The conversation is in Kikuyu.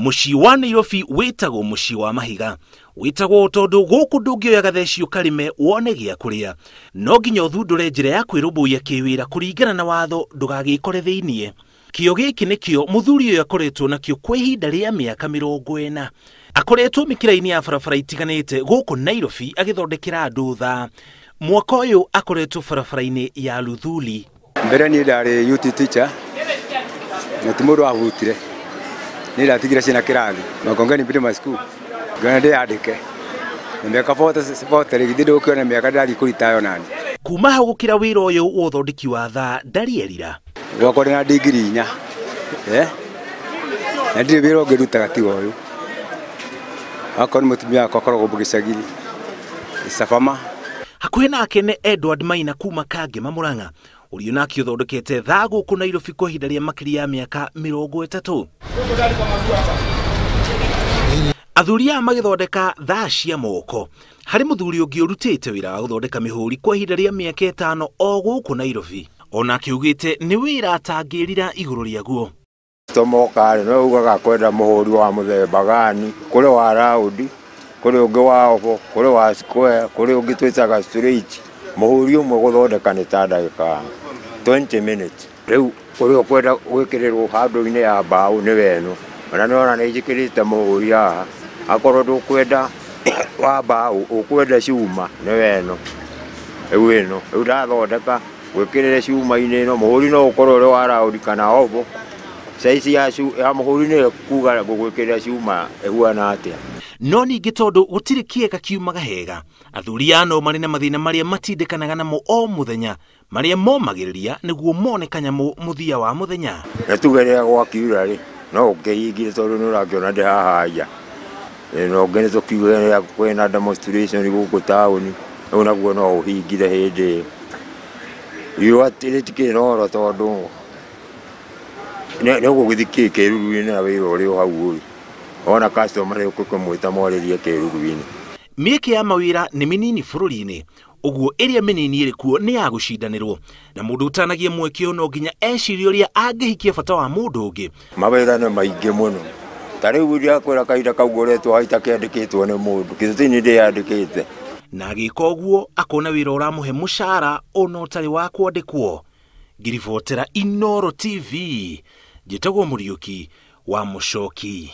Mũciĩ wa Nairobi wĩtagwo mũciĩ wa mahiga. Wĩtagwo tondũ gũkũ ndũngĩoya gatheci ũkarĩme wone gĩa kũrĩa. No nginya ũthundũre njĩra ya kwĩrũmbũiya kĩwĩra kũringana na watho ndũgagĩkore thĩiniĩ. Kĩo gĩkĩ nĩkĩo mũthuri ũyũ akoretwo nakĩo kwa ihinda rĩa mĩaka 40. Akoretwo mĩkĩra-inĩ ya barabara itiganĩte gũkũ Nairobi agĩthondekera andũ thaa. Mwaka ũyũ akoretwo barabara-inĩ ya Luthuli. Mbere niĩ ndarĩ UT teacher na ti mũndũ wahutire. Niĩ ndatigire ciana kĩrathi Makongeni Primary School ngĩona ndĩyandĩke na mĩaka 40 rĩ githĩ ndũkĩona mĩaka ndĩrathiĩ kũritayo nani. Kuma hau gũkĩra wĩra ũyũ wa ũthondeki wa thaa ndarĩ erira. Gwakwa ndĩna ndigiri 4 na ndirĩ wĩra ũngĩ ndutaga tiga ũyũ. Akorwo nĩ mũtumia wakwa akoragwo gĩcagi Sabama. Hakuhĩ nake nĩ Edward Maina kuma Kangema Murang'a ũrĩa nake ũthondekete thaa gũkũ Nairobi kwa ihinda rĩa makĩria ya mĩaka 30. Athuri aya magĩthondeka thaa cia moko. Harĩ mũthuri ũngĩ ũrutĩte wĩra wa gũthondeka mĩhũri kwa ihinda rĩa mĩaka 5 o gũkũ Nairobi. Onake augĩte nĩ wĩra atangĩrira igũrũ rĩaguo. Tomoka rĩ no ugaga kwenda mũhũri wa mũthemba gani, kũrĩ wa raundi, kũrĩ ũngĩ wa obo, kũrĩ wa square, kũrĩ ũngĩ twĩtaga straight. Mũhũri ũmwe gũthondeka nĩ ta ndagĩka 20 minutes. Rĩu ũrĩa ũkwenda gwĩkĩrĩrwo handũ-inĩ ya mbaũ nĩ weno. Ona nĩ wona nĩ njĩkĩrĩte mũhũri haha. Akorwo ndũkwenda wa mbaũ, ũkwenda cuma nĩ weno. Rĩu ĩno, rĩu ndathondeka gwĩkĩrĩre cuma-inĩ ĩno, mũhũri no ũkorwo ũrĩ wa raundi kana obo. Size ya mũhũri nĩyo kuga ngũgwĩkĩrĩra cuma ĩhuana atĩa. No ningĩ tondũ gũtirĩ kĩega kiumaga hega, athuri aya no marĩ na mathĩna marĩa matindĩkanaga namo o mũthenya, marĩa momagĩrĩria nĩguo mone kanyamũ mũthia wa mũthenya. Na tuge rĩrĩa gwakiura rĩ, no ũkĩhingire tondũ nĩ ũrakĩona ndĩ haha nja. Na ũngĩ nĩ tũkiuge rĩrĩa kwĩna demonstration gũkũ taũni, rĩu naguo no ũhingire hĩndĩ ĩyo. Riũa rĩtikĩrĩ na ũhoro tondũ nĩ ũgũgĩthiĩ kĩruru-inĩ na wĩra ũrĩ o hau ũrĩ. Wona customer nĩ ũkũmwĩta mwarĩrie kĩruru-inĩ. Mĩeke ya mawĩra nĩ mĩnini bũrũri-inĩ, ũguo ĩrĩa mĩnini ĩrĩ kuo nĩ ya gũcindanĩrwo, na mũndũ ũtanagia mweke ũyũ no nginya ecirie ũrĩa angĩhikia bata wa mũndũ ũngĩ. Mawĩra nĩ maingĩ mũno. Ta rĩu ndiakwĩra kahinda kau ngoretwo hau itakĩandĩkĩtwo nĩ mũndũ, kĩndũ ti niĩ ndĩyandĩkĩte. Na agĩka ũguo akona wĩra ũramũhe mũcara ona ũtarĩ wa kwandĩkwo. Ngĩribotera Inooro TV, njĩtagwo Mũriũki wa Mũcoki.